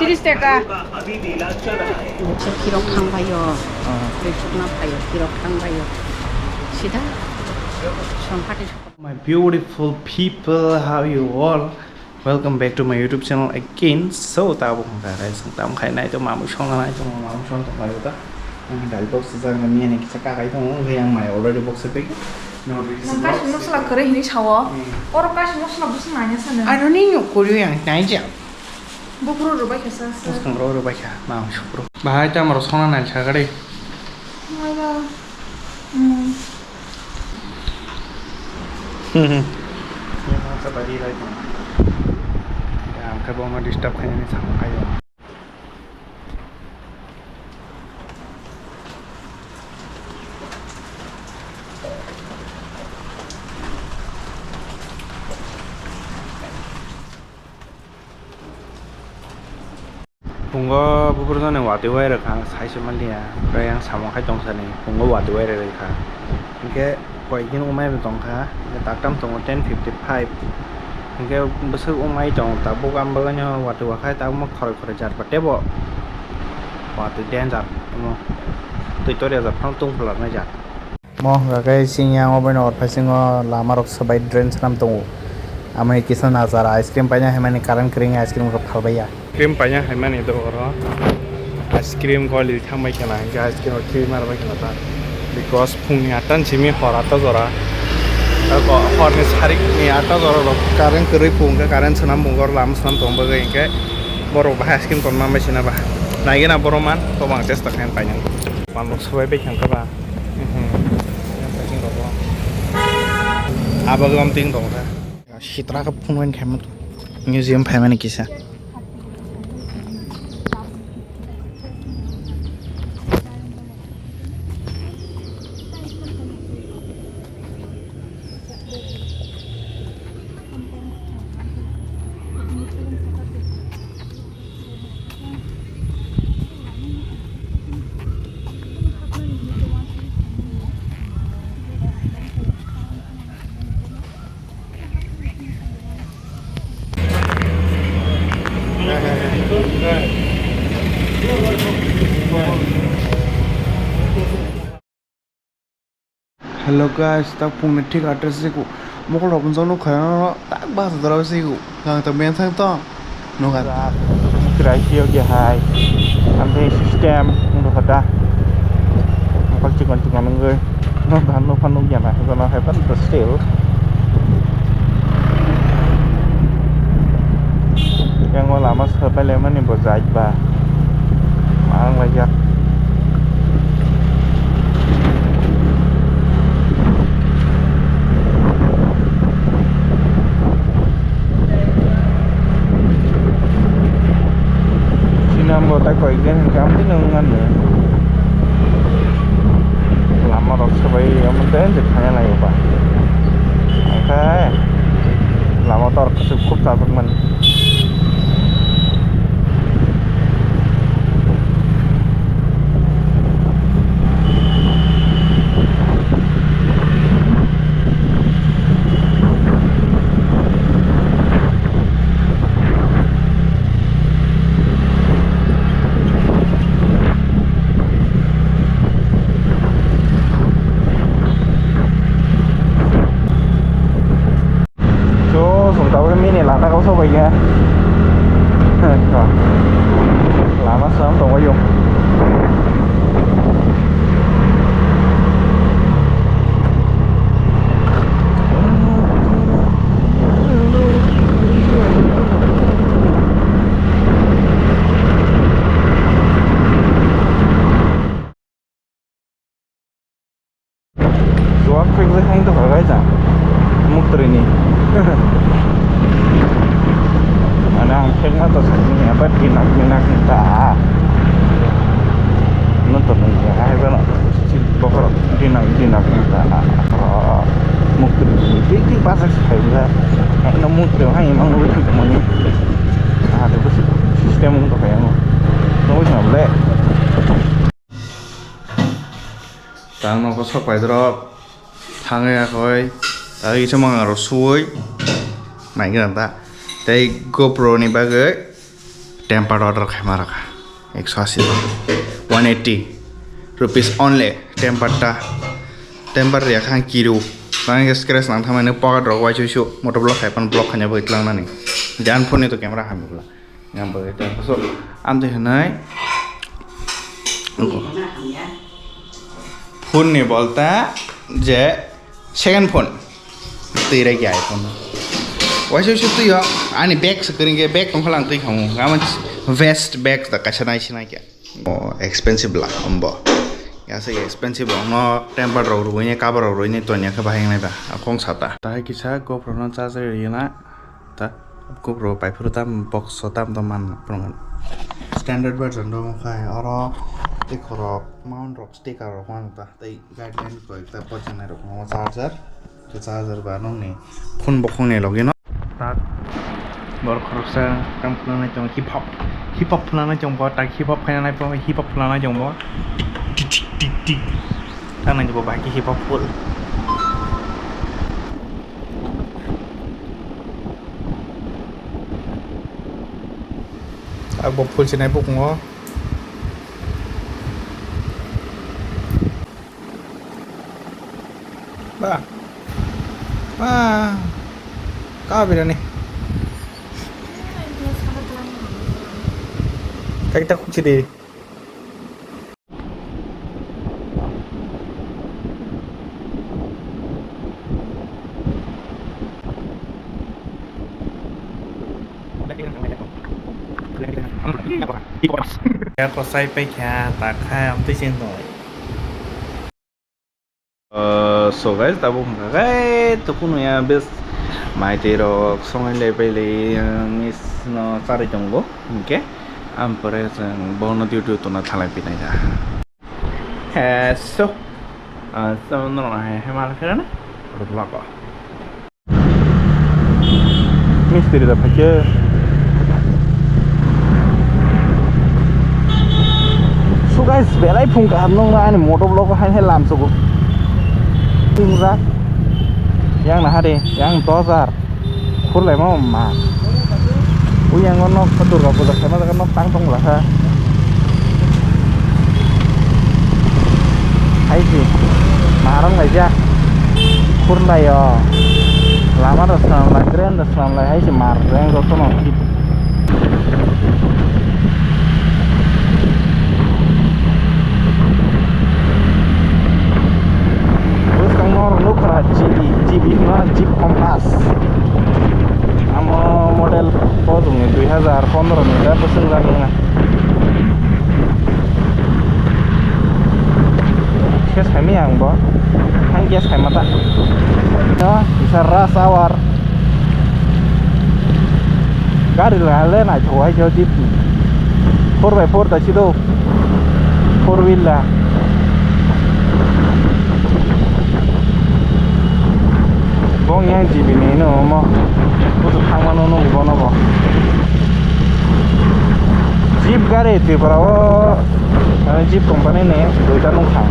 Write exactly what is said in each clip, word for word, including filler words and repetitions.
Tiris taka. Buksa kirok thang phaio. Ah. Rikchukna phaio, kirok thang phaio. Sida songkhati sokha. My beautiful people, how you all? Welcome back to my YouTube channel again. So, tabuk hwnkha kaisa tam khai nai to mamui songna nai to mamui song to mai ta. Ang dal box sa nang ni ani kisa ka kai to, ang mai already box sa pek. No, this is Nang kaisa box. Masala kwrwi hini sawo. Hmm. Oro kaisa masala bwswk nanya sana. I don't need your Korean, nai ja. Buphuru rwbai kha sa, sa. Bwskango rwbai kha, ma sukro. Bahai ta amaro sona nai sa gari. Wala. Hmm. Ang khe bo ma disturb khainani samung khaio. Phungo buphuru jani watwi wai rwkha, ang sai se manliya, tei ang samung khai tong sani, phungo watwi wai rwkha. Hinkhe koi din wngmai bo tongkha, hinkhe taktam tongo ten fifty five, hinkhe bwswk wngmai tong tabuk, ang bagwino watwi wakhai tabukma khoroi khoroi jat ba teibo watwi danger, omo twi tor ya jat phano tungphla nai jat. Mo hwnka khe chini yang oboino or phaisingo lama rok swbai drain swnam tongo. Amoni kisa najar ice cream paina haimani current kwrwngni ice cream rok phalbaiya. Ice cream paina haimani do oro. Ice cream goli thangbai khena hinkhe ice cream rok khibi mar bai khena ta. Because phungni atta ni simi hor atta jora. Abo horni sarikni atta jora rok current kwrwi phung khe current swnam phung oro lama swnam tong bagwi hinkhe borok bahai ice cream tong manbai sina ba. Naigena borok man tobo ang chesta khaina painani. Pan rok swbai bai khangkha ba. Mhm. Yang packing rok bo. Abo gom ting tong kha. Sitra khe phone win khaima museum phaimani kisa. Hello guys, ta phungni thik address se ku mokol rok bwnjak nukha, tak bus dora se ku kang ta mensang tong nukha. Krai sio ke hai, amthe system nukha ta. Mokol chikon chikon wngwi nukha, nukha nukya na, kono hai phano still. Yang o lama sapai lemani bo jai ba. Ang laijak. Sinambo tai koi gen kam di nung ngan ne. Lama rok sabai amo den je thanya lai ba. Angkhe lama tor khasuk khub chajak man. So, sung tabuk mini lana kau sobai ya. Lama sam tong yo. Chuak phek le hang to khagai cha. Muk trini. Mana ang phek ma to sakni apa dinak minak ta. No to nung ya hai bano. Bokor dinak dinak ta. Muk trini. Tik tik pasak khai la. Ekno muk trini hai mang wi mani. Ah, to system to kaya mo. No wi le. Tang nogo sok paidrop thangwi akhoi tei kisa manga rok suwi naigra ta tei GoPro ni bagwi Tempered order khaima rwkha ekso asi, one eighty rupees only. Tempered ta, tempered ya khan kiru, tang scratch nang thangmani pocket rok uaisuisu motor block khai pan block khaina bagwi tlangnani. Jan phone ni to camera hamya bwla. Yang bagwi ta so amtwi hwnwi phone ni bolta je second phone twi rai khe iPhone. Waisa waisa twi o ani bag se kwrwng khe bag tong khala ang twi khamu. Ama vest bag da kaisa nai sinai khe. O expensive la ombo. Ya se expensive rok no tempered rok rwini cover rok rwini tonya khe bahai nai ba. Akong sata. Tahai kisa GoPro no charger rwina. Ta GoPro bai phuru tam box so tam to man phuru man. Standard version do khai oro tei khorok mount rok sticker rok man ta tei guideline koi ta pochanai rok no charger. Charger ba nokni phone bokhokni logino. Tak bor khoroksa kam khwlai tongo hip hop. Hip hop khwlai tongo tak hip hop khaina nai po hip hop khwlai tongo. Tik tik tik tik tik. Tang nai bo bai hip hop full. Abo full sinai bukungo. Ba. Ba. Ka birani. Kaita kuchi de. Ako sai pai kha ta kha amtwi sing tong. Uh, so guys, tabuk hwnkha khe tukunu ya bes mai twi rok songai le pai le, uh, miss no charwi tongo hwnkhe ampore chwng bono duty tuna thalai pinai da. He so, uh, so norok hai hai mal khe na rok lago. Mistiri da phaikhe. So guys, belai phung kaham nung ani motor vlog hai hai lam sugo. Tingra. Yang nahari, yang dozar. Khurlai ma ma. Uyang nok Durga puja khaima jaga nok tang tong lakha. Hai si. Marang lai ja. Khurlai o. Lama da swnam lai, drain da swnam lai, hai se mar reng joto no. Bwskang norok nukha G B, G B no Jeep Compass. Amo model bo chwngni dui hazar pondro ni da bwswk jak wngna. Khe saimanya ang bo. Ang khe saima ta. No, kisa rush hour. Gari le naithok hai khe jeep ni. Four by four ta sido. Four wheel la. Bong yang G B ni no mo. Busu thangma no no bono bo. Jeep gari Tripura o, eh, Jeep company ni duita nukha.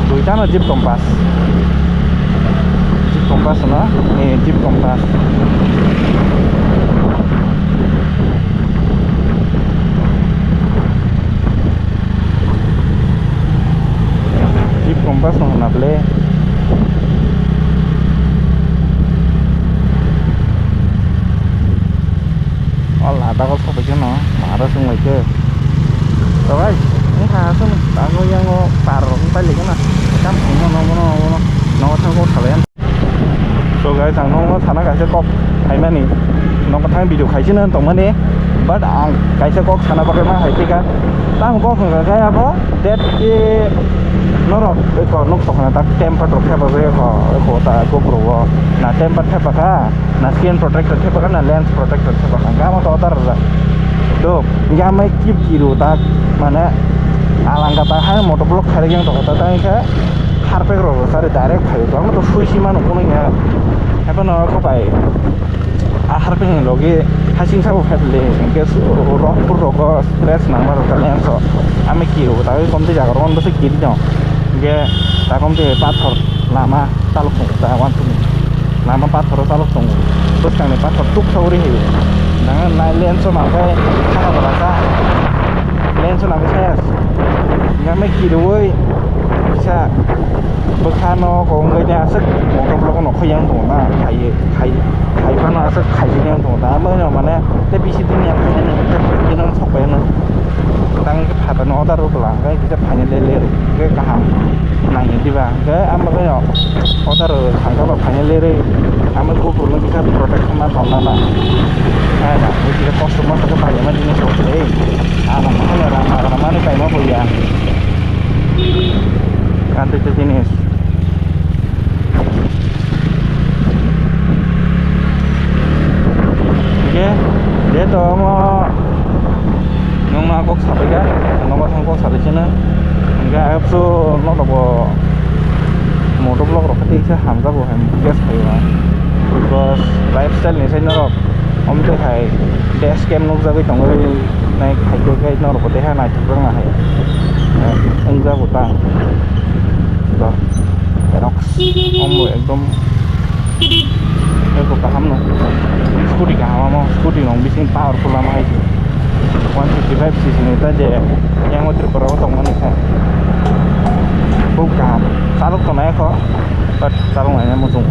Duita no Jeep Compass. Jeep Compass no, eh, Jeep Compass. Jeep Compass no hwnna ble. O Ladakh o sophaikhe no mara chwng lai khe. To guys, wngkha aswk ni bagwi yango par rok wng pailai kheno. Tam phunukno nogo nogo nogo thangkhe o salai. So guys, ang nokno sana kaisa kok phaimani, nokno thang video khaisino tongmani, but ang kaisa kok sana bagwi ma hai thika. Tamo kok hwnka khe abo, that khe norok eko nuk tokna tak tempered rok thepagwi eko, eko ta GoPro o na tempered thepakha, na screen protector thepakha, na lens protector thepakha, hwnka amo to order rwjak. Do, hwnka amai kip kiru tak, mane alangka ta hai moto block khairok yang tokha ta, tang khe harpek rok rw sari direct phaio, tamo to sui si mano kuno ya. Haiphano kho bai a harpek ni logi hasing sabo phatle, hwnkhe su-, rok phur rogo scratch nangma rok kha lens o. Ami kiru ta oi komti jaga rok bwswk kiri no. Hwnkhe ta komti pathor lama taluk tongo ta, uansukni lama pathor o taluk tongo. Bwskangni pathor tuk sa uri hai. Nang nai lens o nang khe khana bwla kha. Lens o nang khe ses. Nang khe kirui kisa bwkha no kong khe aswk motor block no khoi yang tongo na. Khai khai khai phano aswk khai yang tongo. Tamo mane te bisi din yang khai nang khe sok pai nang. Tang khe phatar no order rw bwla khe kisa final le le khe kaham nang diba khe amo khe order rw thang khe ba final le re amo GoPro no kisa protect khe ma tong na na. Hai na, kisa kosto mosto khe pai ma jinis rok le. Ano khe rang rang mani pai ma bo ya. Kan te jinis. Hingke, jehetu omo nwngma kok sabaikha, nogo thang kok sabaisano, hingke ayokso nogo bo moto vlog rok khe teisa hamjago hai, hingke saiba, because lifestyle ni sai norok, omo tei hai dash cam nukjagwi tongwi nai, hai khe norok bo teha naithok jakna hai, wngjago ta, ba, Omo ekdom eko kaham no. Scooty kaham amo, scooty no bising powerful lama hai. One fifty five C C ni ta je yang o Tripura o tongmani khe. Bo kaham. Chalok tongnai kho, but chalok nai mo chung.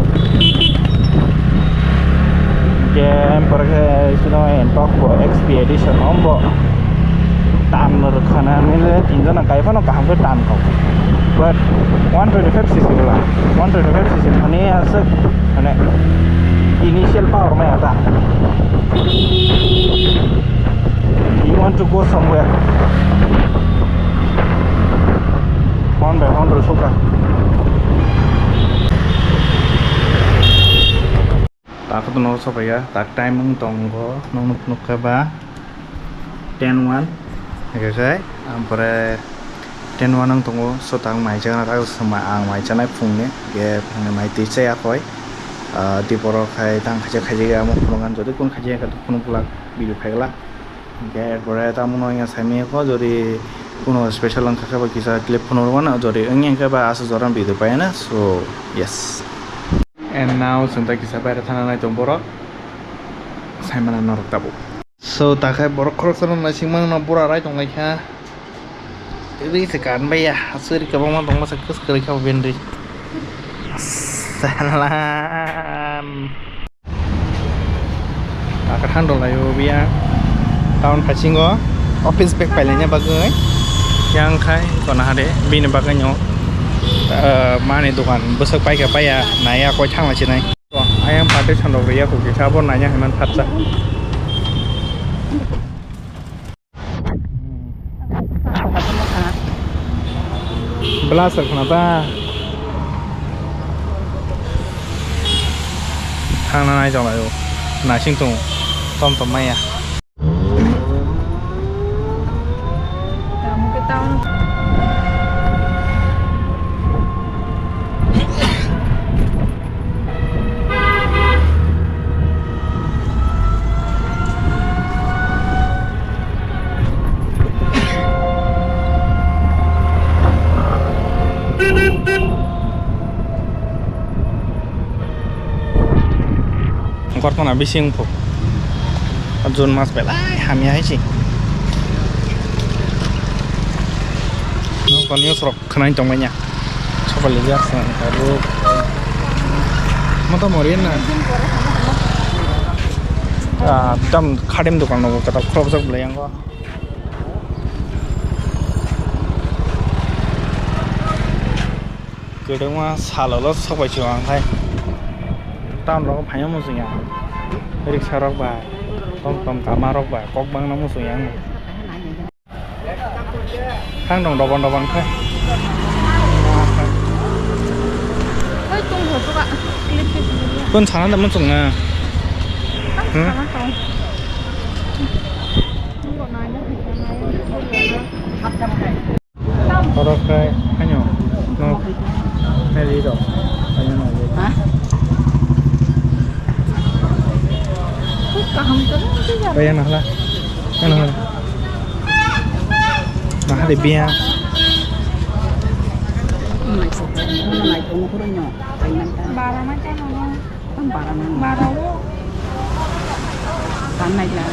Game pore khe sino entok bo X P edition ombo. Tan rwkhana nile tinjona kai phano kaham khe tan kok. But one twenty five C C bwla, one twenty five C C thani aswk mane initial power maya ta. You want to go somewhere? One by one rwsukha. Takhuto no sopaiya, tak time wng tongo, nokno phunukha ba ten one, hingkhe ampore ten one wng tongo, so tak mai chana tak swma ang mai chanai phungni, hingkhe phungni mai twi chaya khoi, ah, diporo khai tang khaisa khaijak ya, omo phunukha, jodi kun khaijak ya, phunuk glak, video phai glak, hingkhe erpore tamo no wngya saimanya kho, jodi kuno special wngkha khe ba kisa clip phunuk rwmano, jodi wngya khe ba aswk jora video paiyana, so yes. And now chwng tei kisa baire thana nai tongo borok. Saimano norok tabuk. So, takhai borok khoroksa no naising mano bura rai tong lai kha. Ri se kan bai ya, aswk ri kwbangma tong masa kwswk kwrwi kha bo bini ri. Salam. Takhai thandok lai o biya. Town phasingo office bag pailaina bagwi. Yang khai kona hade bini bagwi no, eh, mani dokan bwswk paikha paiya naiya koi thangla sinai. Ayang party sandok ya kok kisa abo naiya haiman phatsa. Blaster khna ta. Thangna nai jong lai o. Naising tung. Tom tom maya. Gortona bising pho. June mas belai hamya hai se. No kon news rok khwnai tong manya. Sokol lijak song abo. Mata mori na. Ah, dam khadim dokan no kata khorok jak belai ang go. Kwbangma salo lo sok bai se ang khai. Town rogo phaina muchung ya. Riksha rok bai, tom tom kama rok bai, kok bangna muchung ya ang. Thang dong doban doban khai. Oi, tung ho suka. Kun sana da muchung na. Hmm? Oro khe haino nok nai ri rok paina nai. Ha? Kaham to nang tei jam. Kaya nahla. Kaya nahla. Nahade biya. Bara ma chano. Bara ma. Bara o. Tanai ya.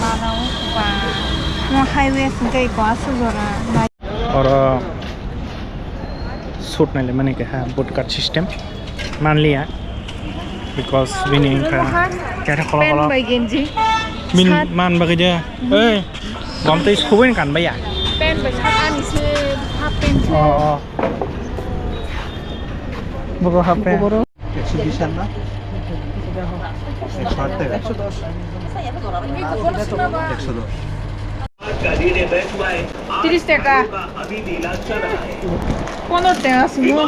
Barao ba. No highway singkai ko asuk jora. Oro shoot naile mani keha boot cut system manliya because bini wngkha kera kholo kholo. Pen bai genji. Min man bagwi de. Ei, gom tei subain kan baiya. Pen bai sak ani se half pen se. Oh, oh. Bugo half pen. একশো বিশ আর না? একশো আট টাকা। একশো দশ। তিরিশ টাকা। পনেরো টাকা আছে গো।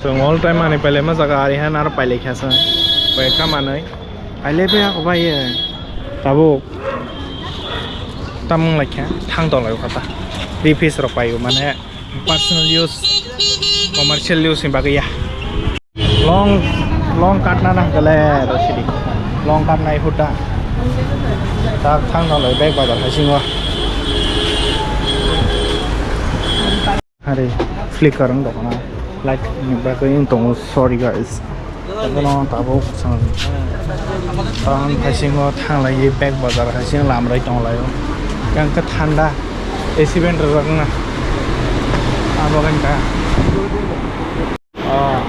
Chwng all time ani pailai ma jaga ari han aro pailai kha chwng. Pai kha manwi. Pailai pai ako bai ye. Tabuk. Tamung lai kha thang tong lai kha ta. Three piece rok pai mane. Personal use, commercial use ni bagwi ya. Long, long cut na na hwnkhe le rw sidi. Long cut nai huda. Tak thang no lai bag bazar hai singo. Hari flicker wng dokna. Like ni bagwi wng tongo, sorry guys. Abono tabuk chwng tang thaisingo thanglaiwi bag bazar hai se lamrai tonglaio. Yang khe thanda A C vent rwjakna. Abo ganta. Ah,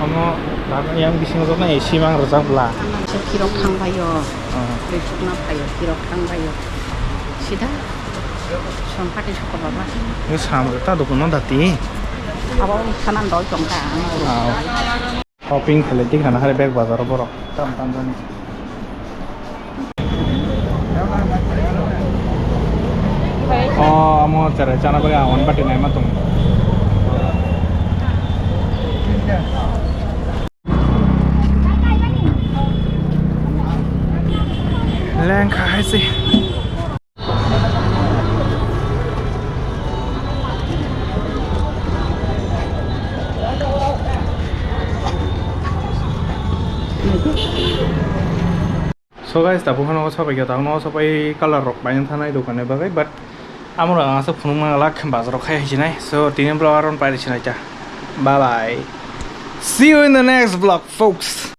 omo yang bisingo jokna A C mang rwjak bla. Ang se kirok thangbaio. Ah. Rwchukna phaio, kirok thangbaio. Sida. Som pati soko baba. Ni sam ta dokno dati. Abo sanan dol tong ta. Ah. Shopping khailai tikha na hari bag bazar o borok tam tam jani. O amo cherai chana bagwi awan bati naima tong. Lengkha hai se. So guys, tabuk phano sabai khe tangno sabai colour rok paina thanai dokan ni bagwi, but amoro ang aswk phunukma glak bazar rok khai hai sinai. So tini vlog aron pairi sinai ta. Bye bye. See you in the next vlog, folks.